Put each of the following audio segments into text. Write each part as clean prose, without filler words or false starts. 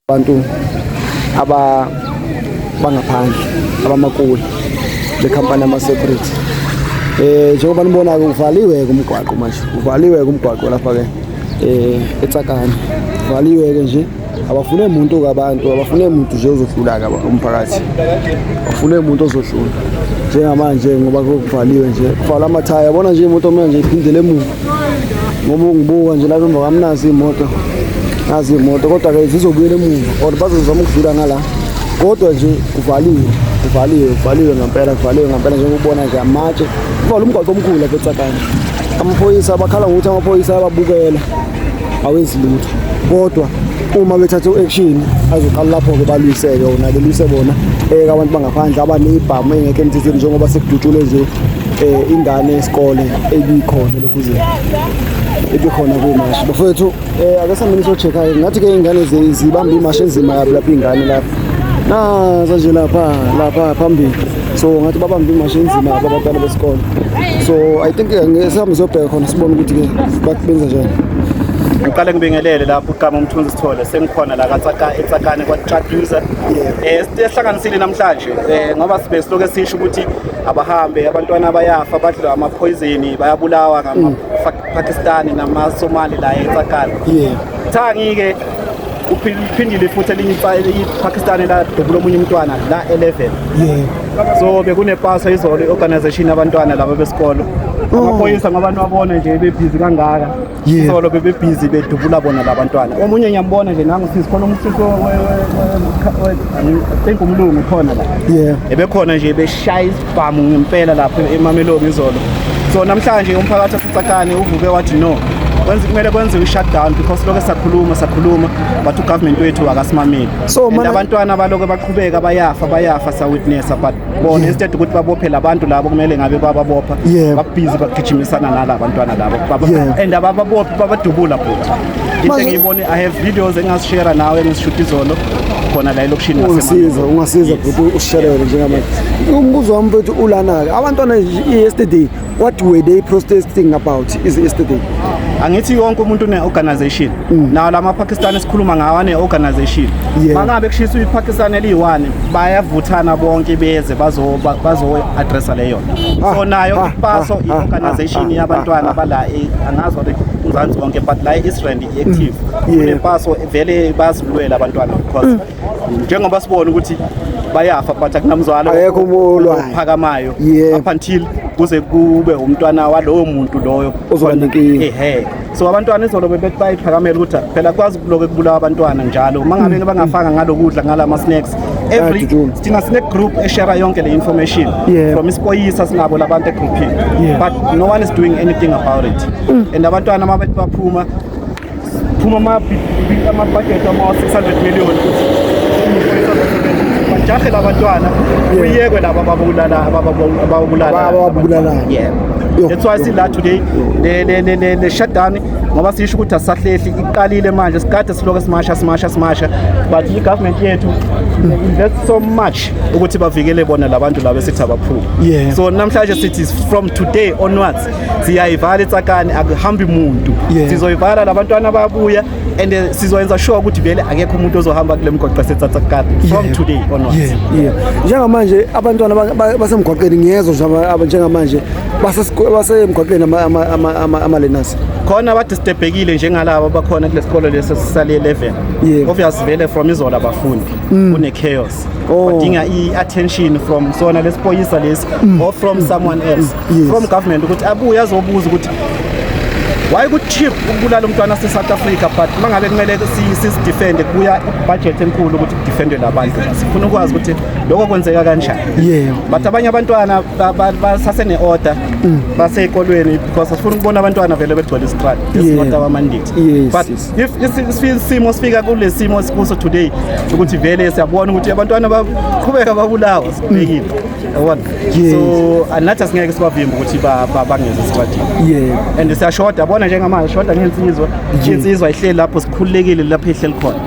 Abantu aba bangaphandle abamakula bekhampani ama-security. Njengoba nibona-ke, uvaliwe-ke umgwaqo manje, uvaliwe-ke umgwaqo lapha-ke eTsakane, uvaliwe-ke nje. Abafune muntu-ke abantu, abafune muntu nje ozodlula-ke umphakathi, abafune muntu ozodlula njengamanje ngoba kuvaliwe nje, kuvalwa amathaya. Yabona nje imoto manje iphindele emuva ngoba ungibuka nje lapha emva kwami, nazi iy'moto, nazi iy'moto, kodwa-ke zizobuyela emuva or bazozama ukudlula ngala, kodwa nje kuvaliwe, kuvaliwe, kuvaliwe ngempela, kuvaliwe ngempela. Njengoba ubona nje amatshe, kuvalwe umgwaqo omkhulu lapha eTsakane. Amaphoyisa bakhala ngokuthi amaphoyisa ayababukela, awenzi lutho, kodwa uma bethatha u-action azoqala lapho-ke balwiseke wona, belwise bona abantu bangaphandle abaney'bhamu engekho emthethweni, njengoba sekudutshulwe nje ingane yesikole ebikhona lokhuzeni, ebikhona kwimashi. Bafowethu, ake sambeni so-check-a. Ngathi-ke iy'ngane zibambe imashi enzima kabi lapha, iy'ngane lapha nazo nje lapha lapha phambili. So ngathi babambe imashi enzima kabi abantwana besikole. So I think sihambe siyobheka khona, sibone ukuthi-ke benza njani. Ngiqale ngibingelele lapho. Igama uMthunzi Sithole, sengikhona la kaTsaka, eTsakane kwaTraducer. Sihlanganisile namhlanje ngoba sibe siloke sisho ukuthi abahambe, abantwana bayafa, badliwa ama-poison, bayabulawa ngama Pakistani nama-Somali la eTsakane. Thangi-ke uphindile futhi elinye iPakistani ladubula omunye umntwana la 11. So bekunepaso izolo, i-organization yabantwana laba besikolo. Amaphoyisa, ngoba niwabona nje bebhizi kangaka, izolo bebebhizi bedubula bona labantwana. Omunye ngiyambona nje nangu sisi khona, umsisi, I think umlungu khona la. Ebekhona nje beshaya isibhamu ngempela lapho eMamelong izolo. So namhlanje umphakathi waseTsakane uvuke wathi no, kwenze kumele kwenziwe i-shutdown because lokho sakhuluma sakhuluma, but ugovernment wethu akasimameli. So, And abantwana balokho baqhubeka bayafa, bayafa, sa-witnessa, but bona instead ukuthi babophe labantu labo kumele ngabe bababopha, babhizi bagijimisana nala bantwana labo. And abababophi, babadubula futhi. Into engiyibone, I have videos engazishare nawe engizishuta izolo khona la elokishini. Ungasiza, ungasiza bhuti, usisharele njengamanje. Umbuzo wami, mfethu, ulana-ke, abantwana yesterday, what were they protesting about is yesterday? Angithi yonke umuntu une-organization. Nawo la maPakistan esikhuluma ngawo ane-organization. Mangabe kushiswa iPakistan eliyi-one, bayavuthana bonke beze bazo-addressa leyo nto. So nayo iPASO i-organization yabantwana bala angazi what uMzansi wonke, but la e-East Rand i-active. KunePASO vele, bayazilwela abantwana because njengoba sibona ukuthi bayafa, but akunamzwalo Akekho olwayo. ophakamayo up until kuze kube umntwana walowo muntu loyo ozoba nenkinga. Ehe, so abantwana izolo bebethi bayiphakamela ukuthi phela kwazi kuloke kubulawa abantwana njalo uma ngabe bangafanga ngalokudla, ngalama snacks every Bayadutshulwa. Sithina sine group eshare yonke le information from isipoyisa, sinabo labantu egroupini, but no one is doing anything about it. And abantwana uma bethi baphuma phuma ama-budget ama-600 million ukuthi bajahe labantwana, kuyekwe laba ababulala, ababulala. Ababulalayo. Yeah. Yo. That's why sila today, le shutdown, ngoba sisho ukuthi asahlehli, iqalile manje. Sikade siloke simasha, simasha, simasha, but i-government yethu they invest so much ukuthi bavikele bona labantu laba esithi abaphuma. So namhlanje sithi from today onwards siyayivala iTsakane, akuhambi muntu. Sizoyivala, labantwana babuya and sizoyenza sure ukuthi vele akekho umuntu ozohamba kule mgwaqo yaseTsakane from today onwards. Yeah. Njengamanje abantwana basemgwaqeni, ngiyezwa nje njengamanje basemgwaqeni ama-learners. Khona abadisturbekile njengalabo bakhona kule sikolo leso sisale 11. Obvious vele from izolo abafundi kune chaos. Badinga i-attention from sona lesiphoyisa lesi or from someone else, from government, ukuthi abuye azobuza ukuthi why ku-cheap ukubulala umntwana ase-South Africa, but uma ngabe kumele sisidefende kubuya ibudget enkulu ukuthi kudefendwe labantu. Sifuna ukwazi ukuthi lokho kwenzeka kanjani. But abanye abantwana basasene-order, basey'kolweni, because asifuna ukubona abantwana vele begcwele istrad. It's not our mandate. But if isimo sifika kule simo sikuso today ukuthi vele siyabona ukuthi abantwana baqhubeka babulawa, sibhekile, yabona. So nathi asingeke sibavimbe ukuthi bangeze estradini. And siyashoda, yabona, njengamanje shoda ngensizwa, insizwa ihleli lapho, sikhululekile lapho ihleli khona.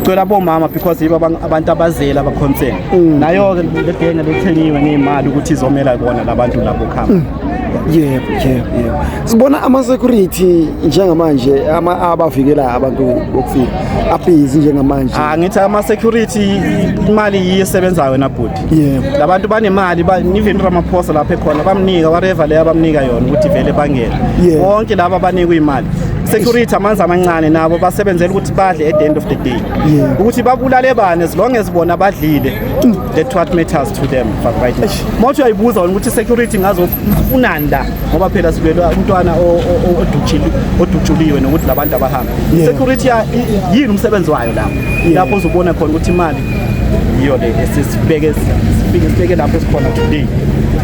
Cela bomama because yibo abantu abazela abaconcern. Nayo-ke le genge lethengiwe ngey'mali ukuthi izomela bona labantu labo khamba. Yebo. Sibona ama-security njengamanje abavikela abantu bokufika abhizi njengamanje. Ah, ngithi ama-security, imali yiyo esebenzayo wena bhuti. Labantu banemali, even Ramaphosa lapho ekhona bamnika whatever leyo abamnika yona ukuthi vele bangene. Bonke laba abanikwa imali, security amanzi amancane, nabo basebenzela ukuthi badle at the end of the day. Ukuthi babulale bani, as long as bona badlile, that's what matters to them. But right now mawuthi uyayibuza wena ukuthi security ngazofunani la, ngoba phela silwelwa umntwana odutshuliwe nokuthi labantu abahambe. Security yini umsebenzi wayo lapho? Lapho uzobona khona ukuthi imali yiyo le esisibeke, sifike sibeke lapho esikhona today.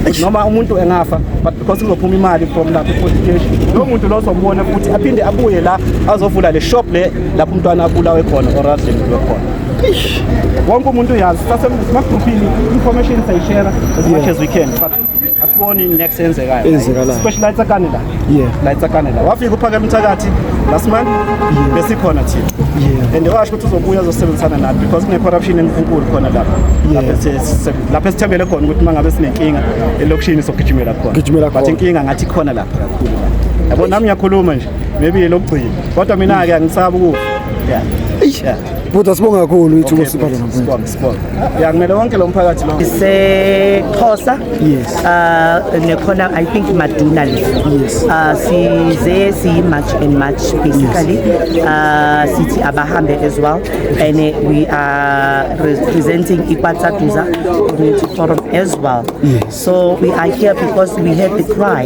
Ukuthi noma umuntu engafa, but because kuzophuma imali from lapho e-police station, lowo muntu lo uzombona futhi aphinde abuye la azovula le shop le lapho umntwana abulawe khona or adlengulwe khona. Wonke umuntu uyazi, sasemagrupini, information sayishare as much as we can, but asiboni next eyenzekayo. Eyenzekalayo. Especially la eTsakane la. La eTsakane la wafika uphakela umthakathi last month, besikhona thina. And washo ukuthi uzobuya azosebenzisana nathi because kune-corruption enkulu khona lapha. Lapho esithembele khona ukuthi uma ngabe sinenkinga elokishini sogijimela khona. Gijimela But khona. inkinga ngathi khona lapha kakhulu, yabo. Nami ngiyakhuluma nje, maybe elokugcina, kodwa mina-ke angisabi ukufa, yeah. Yeah. Bhuti, asibonga kakhulu ithuba Okay, osipha lona, mfowethu. Sibonge, sibonge. Ya, kumele wonke lo mphakathi lo. SeXhosa. Yes. Nekhona, I think, Maduna le. Yes. Size siyi March and March basically. Sithi abahambe as well, and we are representing iKwaTsaduza Community Forum as well. So we are here because we heard the cry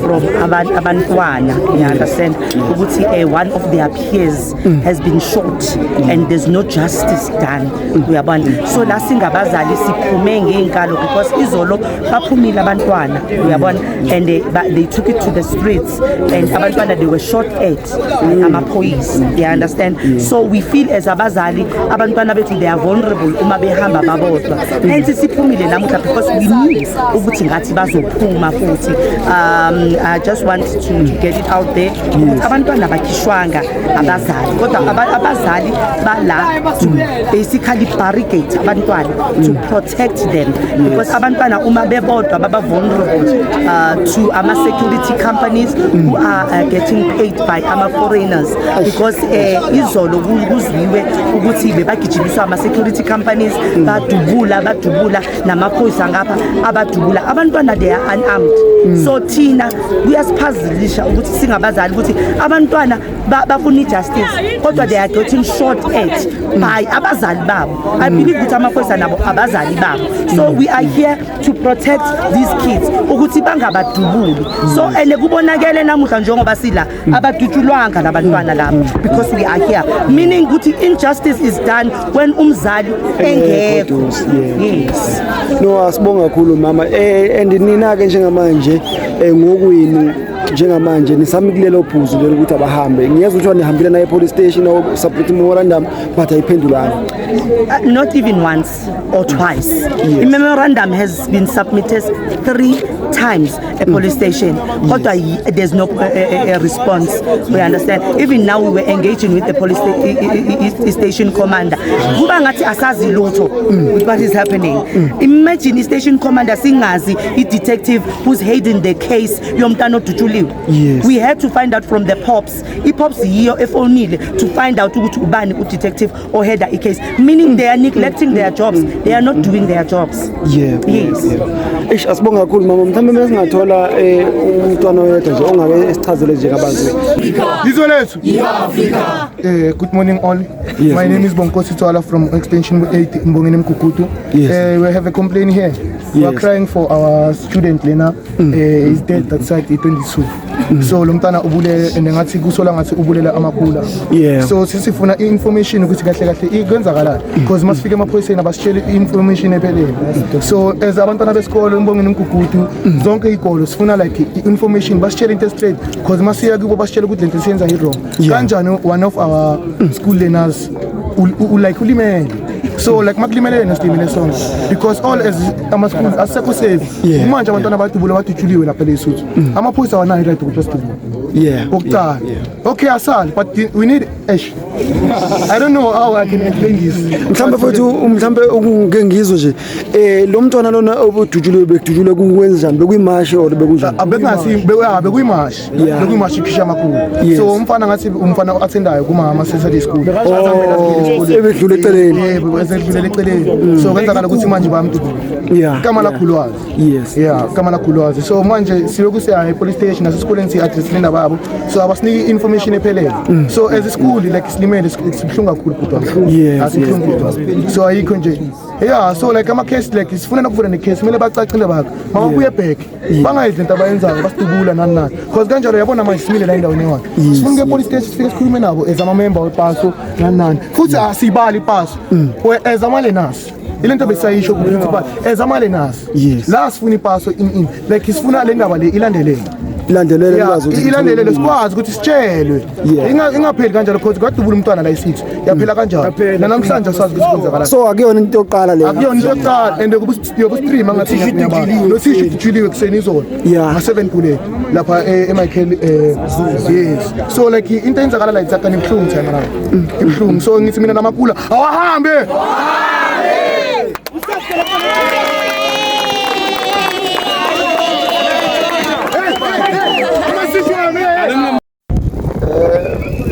from abantwana, you understand, ukuthi one of their peers has been shot and there's no justice done, uyabona. So la singabazali siphume ngey'nkalo because izolo baphumile abantwana, uyabona, and they took it to the streets and abantwana, they were shot at by amaphoyisa, you understand. So we feel as abazali abantwana bethu, they are vulnerable uma behamba babodwa, hence siphumile namuhla because we knew ukuthi ngathi bazophuma futhi. I just want to get it out there ukuthi abantwana bakhishwanga abazali, kodwa abazali bala to basically barricade abantwana to protect them because abantwana uma bebodwa baba vulnerable to ama security companies who are getting paid by ama foreigners, because izolo kuzwiwe ukuthi bebagijimiswa ama security companies, badubula, badubula namaphoyisa ngapha, abadubula abantwana. They are unarmed, so thina kuyasiphazilisha ukuthi singabazali ukuthi abantwana bafuna i-justice, kodwa they are getting shot at by abazali babo. I believe ukuthi amaphoyisa nabo abazali babo, so we are here to protect these kids ukuthi bangabadubuli. So and kubonakele namuhla njengoba sila, abadutshulwanga labantwana laba because we are here, meaning ukuthi injustice is done when umzali engekho. Yes. Yes. No, asibonga kakhulu, mama. And nina ke njengamanje, ngokwenu njengamanje nisami kulelo phuzu lelo ukuthi abahambe. Ngiyezwa ukuthi nihambile naye police station or submit memorandum, but ayiphendulanga. Not even once or twice. A memorandum has been submitted three times at police station. Kodwa there's no response. We understand. Even now we were engaging with the police station commander. Kuba ngathi asazi lutho with what is happening. Imagine i-station commander singazi i-detective who's heading the case yomntana odutshuliwe. We had to find out from the pops. I-pops yiyo efonile to find out ukuthi ubani u-detective oheada i-case, meaning they are neglecting their jobs. They are not doing their jobs. Yes. Yeah. Eish, asibonga kakhulu, mama. Mhlawumbe mina singathola umntwana oyedwa nje ongabe esichazele nje kabanzi. Izwe lethu. Good morning all. My name is Bonkosi Twala from Extension 8 Mbongeni Mkukutu. We have a complaint here. We are crying for our student Lena. Is dead that side 22. So lo mntana ubulele and ngathi kusola ngathi ubulela amakula. So sisifuna i-information ukuthi kahle kahle kwenzakalani because masifike emaphoyiseni abasitsheli i-information ephelele. So as abantwana besikolo Mbongeni Mkukutu, zonke izikolo, sifuna like i-information, basitshele into straight because masiya kubo basitshela ukuthi lento siyenza i-wrong. Kanjani one of our school learners like ulimele? So like makulimele yena, silimele sonke because all as ama-schools asisekho safe. Manje abantwana badubula, badutshuliwe lapha leSuthu. Amaphoyisa awanayo i-right ukuthi basidubule. Okokuqala, okay, asali, but we need Eish. I don't know how I can explain this. Mhlambe futhi mhlambe ngeke ngizwe nje lo mntwana lona obudutshuliwe bekudutshulwe kukwenza njani, bekuyimashi or bekunjani? Bekungasi bekuyimashi. Bekuyimashi ikhisha amakhulu. So umfana ngathi umfana o-attendayo kuma Saturday school. Ebedlule eceleni. Yebo, esedlule eceleni. So kwenzakala ukuthi manje bayamdubula. Igama lakho ulwazi. Yes. Yeah, igama lakho ulwazi. So manje silokhu siya e-police station nasesikoleni si-address le ndaba yabo. So abasiniki information ephelele. So as a school like silimele, sibuhlungu kakhulu bhuti wami. Asibuhlungu bhuti wami. So ayikho nje. Yeah, so like ama case like sifuna nokuvula ne case kumele bacacile bakho. Mababuye back. Bangayidli into abayenzayo, basidubula nani nani. Because kanjalo yabona manje simile la endaweni eyi-one. Sifuna ukuya police station sifike sikhulume nabo as ama member wepaso nani nani. Futhi asibali ipaso. As ama learners. Ile nto besayisho ku principal as ama learners. La sifuna ipaso in like sifuna le ndaba le ilandelele. Ilandelele ikwazi ukuthi ilandelele sikwazi ukuthi sitshelwe. Ingapheli kanjalo because kwadubula umntwana la i6. Yaphela kanjalo. Namhlanje asazi ukuthi kwenzakala. So akuyona into yokuqala le. Akuyona into yokuqala and yobu-stream angathi ngiyabala. No thisha udutshuliwe kuseni izolo. Nga-7 kule lapha eMichael yes. So like into eyenzakala la itsakani ibuhlungu time around. Ibuhlungu. So ngithi mina namakula awahambe.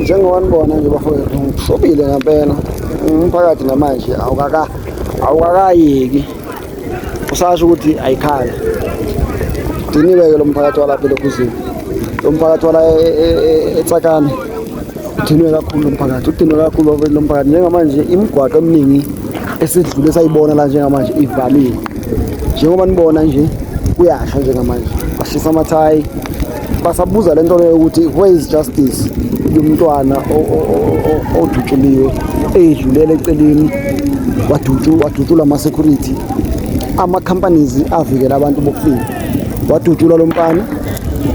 Njengoba nibona nje bafowethu, ngishobile ngempela umphakathi namanje awukakayeki, usasho ukuthi ayikhala. Diniwe-ke lo mphakathi walapha eLokhuzini, lo mphakathi wala eTsakane udiniwe kakhulu lo mphakathi, udiniwe kakhulu lo mphakathi. Njengamanje imigwaqo eminingi esidlule sayibona la njengamanje ivaliwe. Njengoba nibona nje kuyasha njengamanje, bashisa amathayi, basabuza lento leyo ukuthi where is justice yomntwana odutshuliwe edlulele eceleni wadutshulwa ama-security, ama-companies avikela abantu bokufika, wadutshulwa lo mfana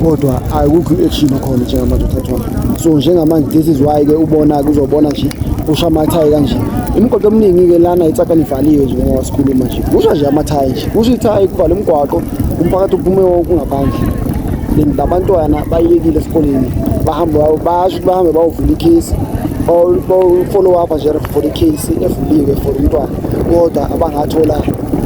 kodwa akukho i-action khona njengamanje othathwayo. So njengamanje this is why-ke ubona-ke uzobona nje kusha amathayi kanje. Imigwaqo eminingi-ke lana iTsakane ivaliwe nje ngoba sikhuluma nje, kusha nje amathayi nje, kusha ithayi kuvala umgwaqo, umphakathi uphume wonke ngaphandle. Labantwana bayekile esikoleni, bahambe basho ukuthi bahambe bayovula ikhesi, follow up nje for ikhesi evuliwe for umntwana, kodwa abangathola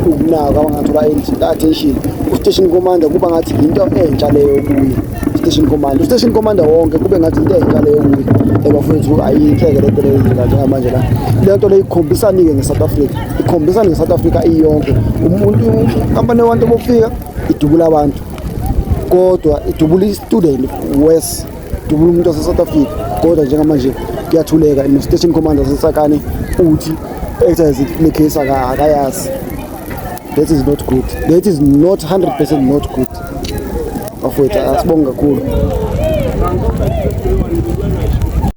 ukunaka, abangathola attention. U-station commander kuba ngathi into entsha leyo kuye, station commander, u-station commander wonke kube ngathi into entsha leyo kuye. Bafowethu ayinhleke lento leyo njengamanje la. Le nto leyo ikhombisani-ke nge-South Africa, ikhombisani nge-South Africa iyonke. Umuntu inkampani yabantu bokufika idubula abantu, kodwa idubula i-student worse, idubula umuntu wase-South Africa, kodwa njengamanje kuyathuleka. No-station commander waseTsakane uthi ekuthazi le case akayazi. That is not good. That is not 100% not good. Bafowethu asibonge kakhulu.